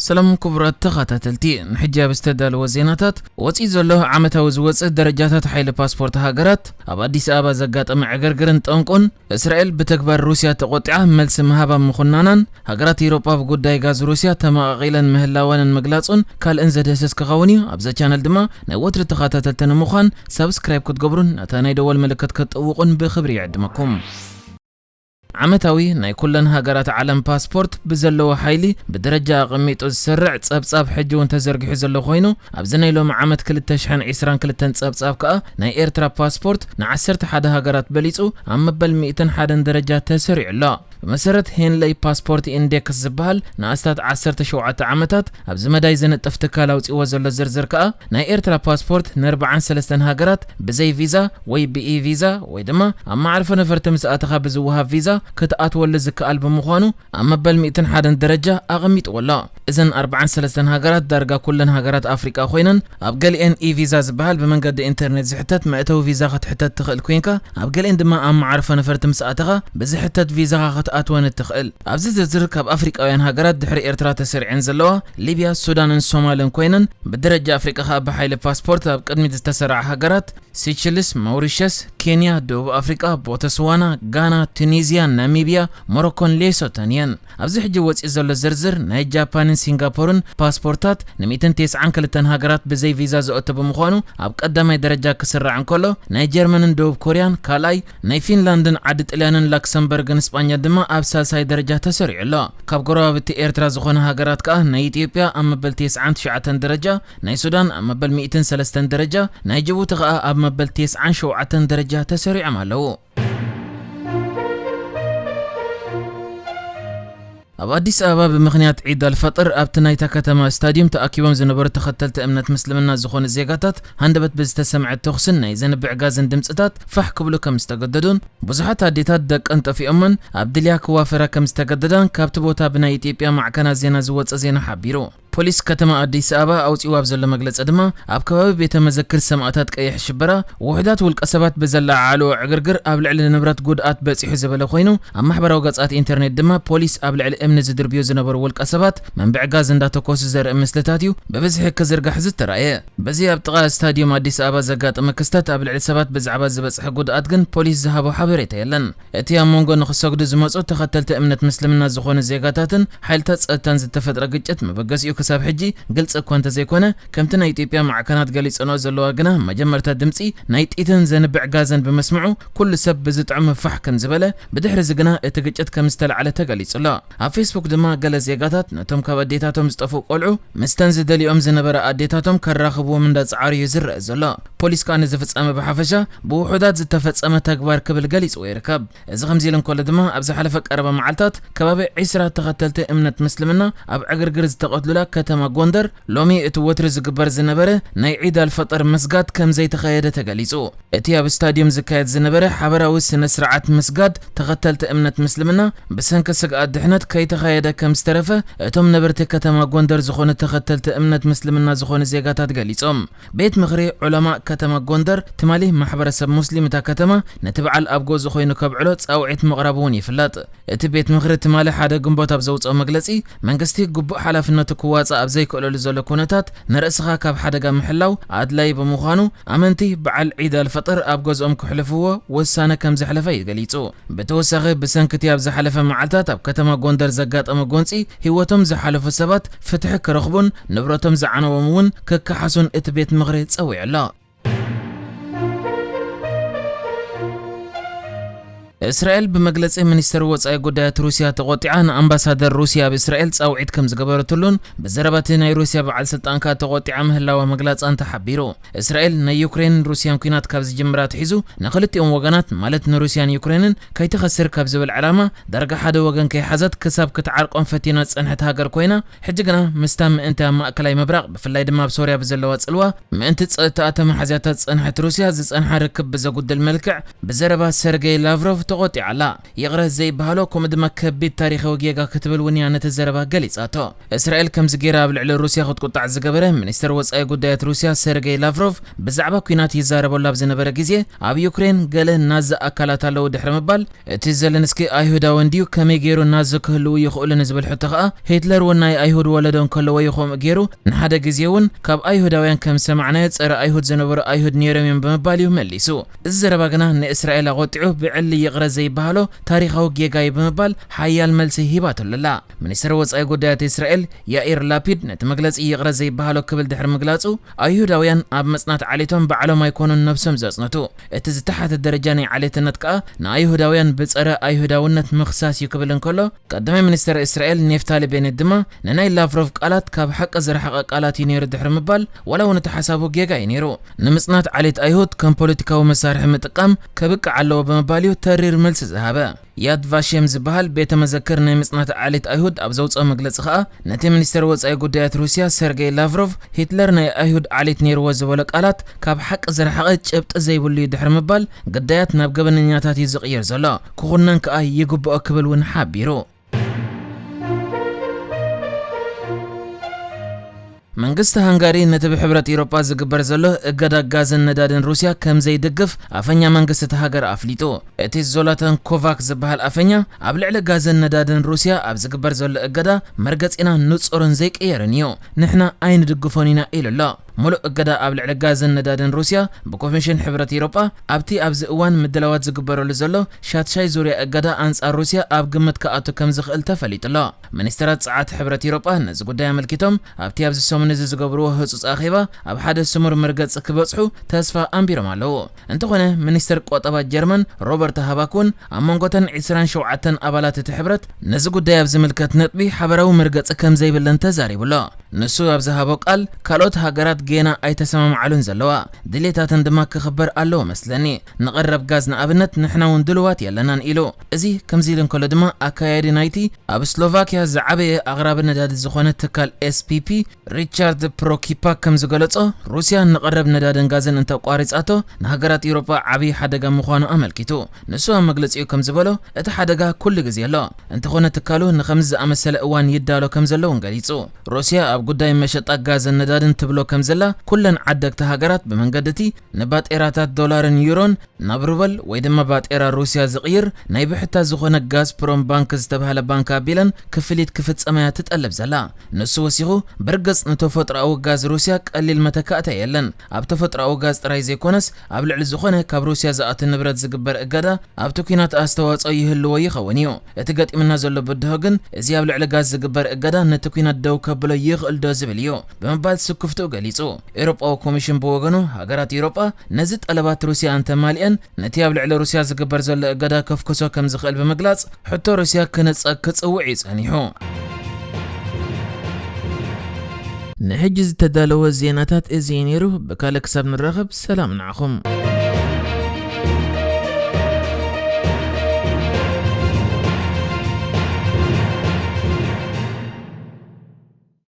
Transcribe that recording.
ሰላም ክቡራት ተኸታተልቲ፣ ንሕጂ ኣብ ዝተዳለወ ዜናታት፣ ወፂኡ ዘሎ ዓመታዊ ዝወፅእ ደረጃታት ሓይሊ ፓስፖርት ሃገራት፣ ኣብ ኣዲስ ኣበባ ዘጋጠመ ዕግርግርን ጠንቁን፣ እስራኤል ብተግባር ሩስያ ተቖጢዓ መልሲ ምሃባ ምኹናናን፣ ሃገራት ኤውሮጳ ብጉዳይ ጋዝ ሩስያ ተመቓቒለን ምህላወንን ምግላጹን ካልእን ዘድህስስ ክኸውን እዩ። ኣብዛ ቻነል ድማ ናይ ወትሪ ተኸታተልቲ ንምዃን ሳብስክራይብ ክትገብሩን ነታ ናይ ደወል ምልክት ክትጥውቑን ብኽብሪ ይዕድመኩም። ዓመታዊ ናይ ኩለን ሃገራት ዓለም ፓስፖርት ብዘለዎ ሓይሊ ብደረጃ ኣቐሚጡ ዝሰርዕ ጸብጻብ ሕጂ እውን ተዘርጊሑ ዘሎ ኮይኑ፣ ኣብዚ ናይ ሎሚ ዓመት ክልተ ሽሕን ዕስራን ክልተን ጸብጻብ ከኣ ናይ ኤርትራ ፓስፖርት ንዓሰርተ ሓደ ሃገራት በሊጹ ኣብ መበል ሚእትን ሓደን ደረጃ ተሰሪዑ ኣሎ። ብመሰረት ሄንለይ ፓስፖርት ኢንዴክስ ዝበሃል ንኣስታት ዓሰርተ ሸውዓተ ዓመታት ኣብዚ መዳይ ዘነጥፍ ትካል ኣውጺእዎ ዘሎ ዝርዝር ከኣ፣ ናይ ኤርትራ ፓስፖርት ንኣርባዓን ሰለስተን ሃገራት ብዘይ ቪዛ ወይ ብኢ ቪዛ ወይ ድማ ኣብ መዓርፎ ነፈርቲ ምስ ኣተኻ ብዝወሃብ ቪዛ ክትኣትወሉ ዝከኣል ብምዃኑ፣ ኣብ መበል ሚእትን ሓደን ደረጃ ኣቐሚጥዎ ኣሎ። እዘን ኣርባዓን ሰለስተን ሃገራት ዳርጋ ኩለን ሃገራት ኣፍሪቃ ኮይነን፣ ኣብ ገሊኤን ኢ ቪዛ ዝበሃል ብመንገዲ ኢንተርኔት ዝሕተት መእተዊ ቪዛ ክትሕተት ትኽእል ኮይንካ፣ ኣብ ገሊኤን ድማ ኣብ መዓርፎ ነፈርቲ ምስ ኣተኻ ብዝሕተት ቪዛኻ ክትኣትወን እትኽእል። ኣብዚ ዝርዝር ካብ ኣፍሪቃውያን ሃገራት ድሕሪ ኤርትራ ተሰሪዐን ዘለዋ ሊብያ፣ ሱዳንን ሶማልን ኮይነን፣ ብደረጃ ኣፍሪቃ ከኣ ብሓይሊ ፓስፖርት ኣብ ቅድሚት ዝተሰረዓ ሃገራት ሲችልስ፣ ማውሪሸስ፣ ኬንያ፣ ደቡብ ኣፍሪቃ፣ ቦተስዋና፣ ጋና፣ ቱኒዝያ፣ ናሚብያ፣ ሞሮኮን ሌሶቶን እየን። ኣብዚ ሕጂ ወፂኡ ዘሎ ዝርዝር ናይ ጃፓንን ሲንጋፖርን ፓስፖርታት ንሚእትን ተስዓን ክልተን ሃገራት ብዘይ ቪዛ ዘእቱ ብምዃኑ ኣብ ቀዳማይ ደረጃ ክስራዕ እንከሎ፣ ናይ ጀርመንን ደቡብ ኮርያን ካልኣይ፣ ናይ ፊንላንድን ዓዲ ጥልያንን ላክሰምበርግን ስጳኛን ድማ ኣብ ሳልሳይ ደረጃ ተሰሪዑ ኣሎ። ካብ ጎረባብቲ ኤርትራ ዝኾነ ሃገራት ከኣ ናይ ኢትዮጵያ ኣብ መበል ተስዓን ትሽዓተን ደረጃ፣ ናይ ሱዳን ኣብ መበል ሚእትን ሰለስተን ደረጃ፣ ናይ ጅቡቲ ከኣ ኣብ መበል ተስዓን ሸውዓተን ደረጃ ተሰሪዖም ኣለዉ። ኣብ ኣዲስ ኣበባ ብምኽንያት ዒድ ኣልፈጥር ኣብቲ ናይታ ከተማ ስታድዩም ተኣኪቦም ዝነበሩ ተኸተልቲ እምነት ምስልምና ዝኾኑ ዜጋታት ሃንደበት ብዝተሰምዐ ተኹስን ናይ ዘንብዕ ጋዝን ድምፅታት ፋሕ ክብሉ ከም ዝተገደዱን ብዙሓት ኣዴታት ደቀን ጠፊኦምን ኣብ ድልያ ክዋፈራ ከም ዝተገደዳን ካብቲ ቦታ ብናይ ኢትዮጵያ ማዕከናት ዜና ዝወፀ ዜና ሓቢሩ። ፖሊስ ከተማ ኣዲስ ኣበባ ኣውፂኡ ኣብ ዘሎ መግለፂ ድማ፣ ኣብ ከባቢ ቤተ መዘክር ሰማእታት ቀይሕ ሽበራ ውሑዳት ውልቀ ሰባት ብዘለዓዓልዎ ዕግርግር ኣብ ልዕሊ ንብረት ጉድኣት በፂሑ ዝበለ ኮይኑ፣ ኣብ ማሕበራዊ ገፃት ኢንተርኔት ድማ ፖሊስ ኣብ ልዕሊ እምኒ ዝድርብዩ ዝነበሩ ውልቀ ሰባት መንብዒ ጋዝ እንዳተኮሱ ዘርኢ ምስልታት እዩ ብብዝሒ ክዝርጋሕ ዝተራእየ። በዚ ኣብ ጥቓ ስታድዮም ኣዲስ ኣበባ ዘጋጠመ ክስተት ኣብ ልዕሊ ሰባት ብዛዕባ ዝበፅሐ ጉድኣት ግን ፖሊስ ዝሃቦ ሓበሬታ የለን። እቲ ኣብ መንጎ ንኽሰግዱ ዝመጹ ተኸተልቲ እምነት ምስልምና ዝኾኑ ዜጋታትን ሓይልታት ጸጥታን ዝተፈጥረ ግጭት መበገሲኡ ክሳብ ሕጂ ግልጺ እኳ እንተዘይኮነ፣ ከምቲ ናይ ኢትዮጵያ ማዕከናት ገሊጸንኦ ዘለዋ ግና፣ መጀመርታ ድምጺ ናይ ጥይትን ዘንብዕ ጋዘን ብምስምዑ፣ ኩሉ ሰብ ብዝጥዕሞ ፋሕ ከም ዝበለ፣ ብድሕሪ እዚ ግና እቲ ግጭት ከም ዝተላዕለ ተገሊጹ ኣሎ። ኣብ ፌስቡክ ድማ ገለ ዜጋታት ነቶም ካብ ኣዴታቶም ዝጠፍኡ ቆልዑ ምስተን ዝደልዮም ዝነበረ ኣዴታቶም ከራኽብዎም እንዳጸዓሩ እዩ ዝረአ ዘሎ። ፖሊስ ከኣ ነዚ ፍጻመ ብሓፈሻ ብውሑዳት ዝተፈጸመ ተግባር ክብል ገሊጽዎ ይርከብ። እዚ ከምዚ ኢሉ እንከሎ ድማ፣ ኣብ ዝሓለፈ ቀረባ መዓልታት ከባቢ ዒስራ ተኸተልቲ እምነት ምስልምና ኣብ ዕግርግር ዝተቐትሉላ ከተማ ጎንደር፣ ሎሚ እቲ ወትሪ ዝግበር ዝነበረ ናይ ዒድ ኣልፈጠር ምስጋድ ከም ዘይተኻየደ ተገሊጹ። እቲ ኣብ ስታድዮም ዝካየድ ዝነበረ ሓበራዊ ስነ ስርዓት ምስጋድ ተኸተልቲ እምነት ምስልምና ብሰንኪ ስግኣት ድሕነት ከይተኻየደ ከም ዝተረፈ እቶም ነበርቲ ከተማ ጎንደር ዝኾኑ ተኸተልቲ እምነት ምስልምና ዝኾኑ ዜጋታት ገሊጾም። ቤት ምኽሪ ዑለማእ ከተማ ጎንደር ትማሊ ማሕበረሰብ ሙስሊም እታ ከተማ ነቲ በዓል ኣብ ገዝኡ ኮይኑ ከብዕሎ ጻውዒት ምቕራቡ እውን ይፍለጥ። እቲ ቤት ምኽሪ ትማሊ ሓደ ግንቦት ኣብ ዘውጽኦ መግለጺ፣ መንግስቲ ግቡእ ሓላፍነቱ ክዋጻእ ኣብ ዘይክእለሉ ዘሎ ኩነታት ንርእስኻ ካብ ሓደጋ ምሕላው ኣድላዪ ብምዃኑ፣ ኣመንቲ በዓል ዒድ ኣልፈጥር ኣብ ገዝኦም ክሕልፍዎ ውሳነ ከም ዘሕለፈ እዩ ገሊጹ። ብተወሳኺ፣ ብሰንኪ እቲ ኣብ ዝሓለፈ መዓልታት ኣብ ከተማ ጎንደር ዘጋጠመ ጎንጺ ህይወቶም ዝሓለፉ ሰባት ፍትሒ ክረኽቡን ንብረቶም ዝዓነዎም እውን ክከሓሱን እቲ ቤት ምኽሪ ጸዊዑ ኣሎ። እስራኤል ብመግለጺ ሚኒስተር ወጻኢ ጉዳያት ሩስያ ተቖጢዓ፣ ንኣምባሳደር ሩስያ ኣብ እስራኤል ጻውዒት ከም ዝገበረትሉን ብዘረባ እቲ ናይ ሩስያ በዓል ስልጣን ከኣ ተቖጢዓ ምህላዋ ምግላጻን ተሓቢሩ። እስራኤል ናይ ዩክሬንን ሩስያን ኲናት ካብ ዝጅምር ኣትሒዙ ንኽልቲኦም ወገናት፣ ማለት ንሩስያን ዩክሬንን፣ ከይትኸስር ካብ ዝብል ዕላማ ዳርጋ ሓደ ወገን ከይሓዘት ክሳብ ክትዓርቆም ፈቲና ዝጸንሐት ሃገር ኮይና፣ ሕጂ ግና ምስታ ምእንቲ ኣብ ማእከላይ ምብራቕ፣ ብፍላይ ድማ ኣብ ሶርያ ብዘለዋ ጽልዋ፣ ምእንቲ ጸጥታኣ ተመሓዝያታ ዝጸንሐት ሩስያ ዝጸንሓ ርክብ ብዘጉድል መልክዕ ብዘረባ ሰርጌይ ላቭሮቭ ተቖጢዓ ኣላ። ይቕረ ዘይበሃሎ ከምኡ ድማ ከቢድ ታሪኻዊ ጌጋ ክትብል እውን እያ ነቲ ዘረባ ገሊጻቶ። እስራኤል ከምዚ ገይራ ኣብ ልዕሊ ሩስያ ክትቁጣዕ ዝገበረ ሚኒስተር ወጻኢ ጉዳያት ሩስያ ሰርጌይ ላቭሮቭ ብዛዕባ ኲናት ይዛረበሉ ኣብ ዝነበረ ግዜ ኣብ ዩክሬን ገለ ናዚ ኣካላት ኣለዉ ድሕሪ ምባል እቲ ዘለንስኪ ኣይሁዳዊ እንድዩ ከመይ ገይሩ ናዚ ክህልዉ ይኽእሉ ንዝብል ሕቶ ከኣ ሂትለር እውን ናይ ኣይሁድ ወለዶ እንከለዎ እዩ ከምኡ ገይሩ ንሓደ ግዜ እውን ካብ ኣይሁዳውያን ከም ዝሰማዕናዮ ጸረ ኣይሁድ ዝነበሩ ኣይሁድ ነይሮም እዮም ብምባል እዩ መሊሱ። እዚ ዘረባ ግና ንእስራኤል ኣቖጢዑ ብዕሊ ይቕረ ዘይበሃሎ ታሪኻዊ ጌጋ እዩ ብምባል ሓያል መልሲ ሂባትሉ ኣላ። ሚኒስትር ወጻኢ ጉዳያት እስራኤል ያኢር ላፒድ ነቲ መግለጺ ይቕረ ዘይበሃሎ ክብል ድሕሪ ምግላጹ ኣይሁዳውያን ኣብ መጽናት ዓሌቶም ባዕሎም ኣይኮኑን ነብሶም ዘጽንቱ። እቲ ዝተሓተ ደረጃ ናይ ዓሌትነት ከኣ ንኣይሁዳውያን ብጸረ ኣይሁዳውነት ምኽሳስ እዩ ክብል እንከሎ ቀዳማይ ሚኒስትር እስራኤል ኔፍታሊ ቤኔት ድማ ንናይ ላቭሮቭ ቃላት ካብ ሓቂ ዝረሓቐ ቃላት እዩ ነይሩ ድሕሪ ምባል ዋላ እውን እቲ ሓሳቡ ጌጋ እዩ ነይሩ። ንምጽናት ዓሌት ኣይሁድ ከም ፖለቲካዊ መሳርሒ ምጥቃም ከብቅዕ ኣለዎ ብምባል እዩ ተሪር መልሲ ዝሃበ። ያድ ቫሼም ዝበሃል ቤተ መዘክር ናይ ምጽናት ዓሌት ኣይሁድ ኣብ ዘውፅኦ መግለፂ ከኣ ነቲ ሚኒስተር ወፃኢ ጉዳያት ሩስያ ሰርጌይ ላቭሮቭ ሂትለር ናይ ኣይሁድ ዓሌት ነይርዎ ዝበሎ ቃላት ካብ ሓቂ ዝረሓቐ ጭብጢ ዘይብሉ እዩ ድሕሪ ምባል ግዳያት ናብ ገበነኛታት እዩ ዝቕየር ዘሎ፣ ክኹነን ከኣ ይግብኦ ክብል እውን ሓቢሩ። መንግስቲ ሃንጋሪ ነቲ ብሕብረት ኤውሮጳ ዝግበር ዘሎ እገዳ ጋዝን ነዳድን ሩስያ ከም ዘይድግፍ ኣፈኛ መንግስቲ እቲ ሃገር ኣፍሊጡ። እቲ ዞላታን ኮቫክ ዝበሃል ኣፈኛ ኣብ ልዕሊ ጋዝን ነዳድን ሩስያ ኣብ ዝግበር ዘሎ እገዳ መርገጺና ንጹርን ዘይቅየርን እዩ፣ ንሕና ኣይንድግፎን ኢና ኢሉ ኣሎ። ሙሉእ እገዳ ኣብ ልዕሊ ጋዝን ነዳድን ሩስያ ብኮሚሽን ሕብረት ኤውሮጳ ኣብቲ ኣብዚ እዋን ምድላዋት ዝግበረሉ ዘሎ ሻትሻይ ዙርያ እገዳ ኣንጻር ሩስያ ኣብ ግምት ክኣቱ ከም ዝኽእል ተፈሊጡ ኣሎ። ሚኒስተራት ጸዓት ሕብረት ኤውሮጳ ነዚ ጉዳይ ኣመልኪቶም ኣብቲ ኣብዚ ሰሙን እዚ ዝገብርዎ ህጹጽ ኣኼባ ኣብ ሓደ ስሙር መርገጺ ክበጽሑ ተስፋ ኣንቢሮም ኣለዉ። እንተኾነ ሚኒስተር ቆጠባ ጀርመን ሮበርት ሃባክ እውን ኣብ መንጎተን ዕስራን ሸውዓተን ኣባላት እቲ ሕብረት ነዚ ጉዳይ ኣብ ዝምልከት ነጥቢ ሓበራዊ መርገጺ ከም ዘይብለን ተዛሪቡ ኣሎ። ንሱ ኣብ ዝሃቦ ቃል ካልኦት ሃገራት ጌና ኣይተሰማምዓሉን ዘለዋ፣ ድሌታተን ድማ ክኽበር ኣለዎ መስለኒ። ንቐረብ ጋዝ ንኣብነት ንሕና እውን ድሉዋት የለናን ኢሉ። እዚ ከምዚ ኢሉ እንከሎ ድማ ኣካያዲ ናይቲ ኣብ ስሎቫኪያ ዝዓበየ ኣቕራቢ ነዳዲ ዝኾነ ትካል ኤስፒፒ ሪቻርድ ፕሮኪፓክ ከም ዝገለጾ ሩስያ ንቐረብ ነዳድን ጋዝን እንተቋሪጻቶ ንሃገራት ኤውሮጳ ዓብዪ ሓደጋ ምዃኑ ኣመልኪቱ። ንሱ ኣብ መግለጺኡ ከም ዝበሎ እቲ ሓደጋ ኩሉ ግዜ ኣሎ። እንተኾነ ትካሉ ንኸምዚ ዝኣመሰለ እዋን ይዳሎ ከም ዘሎ እውን ገሊጹ። ሩስያ ኣብ ጉዳይ መሸጣ ጋዝን ነዳድን ትብሎ ከም ዘላ ኩለን ዓደግቲ ሃገራት ብመንገዲ እቲ ንባጤራታት ዶላርን ዩሮን ናብ ሩበል ወይ ድማ ባጤራ ሩስያ ዝቕይር ናይ ብሕታ ዝኾነ ጋዝፕሮም ባንክ ዝተባህለ ባንክ ኣቢለን ክፍሊት ክፍጸማ እያ ትጠልብ ዘላ። ንሱ ወሲኹ ብርግጽ ንተፈጥሮኣዊ ጋዝ ሩስያ ቀሊል መተካእታ የለን። ኣብ ተፈጥሮኣዊ ጋዝ ጥራይ ዘይኮነስ ኣብ ልዕሊ ዝኾነ ካብ ሩስያ ዝኣቱ ንብረት ዝግበር እገዳ ኣብቲ ኲናት ኣስተዋጽኦ ይህልዎ ይኸውን እዩ። እቲ ገጢሙና ዘሎ ብድሆ ግን እዚ ኣብ ልዕሊ ጋዝ ዝግበር እገዳ ነቲ ኲናት ደው ከብሎ ይኽእል ዶ ዝብል እዩ ብምባል ስክፍትኡ ገሊጹ። ኤውሮጳዊ ኮሚሽን ብወገኑ ሃገራት ኤውሮጳ ነዚ ጠለባት ሩስያ እንተማሊአን ነቲ ኣብ ልዕሊ ሩስያ ዝግበር ዘሎ እገዳ ከፍኩሶ ከም ዝኽእል ብምግላጽ ሕቶ ሩስያ ክነጸግ ክጽውዕ እዩ ጸኒሑ። ንሕጂ ዝተዳለወ ዜናታት እዚ እዩ ነይሩ። ብካልእ ክሳብ ንራኸብ ሰላም ንዓኹም።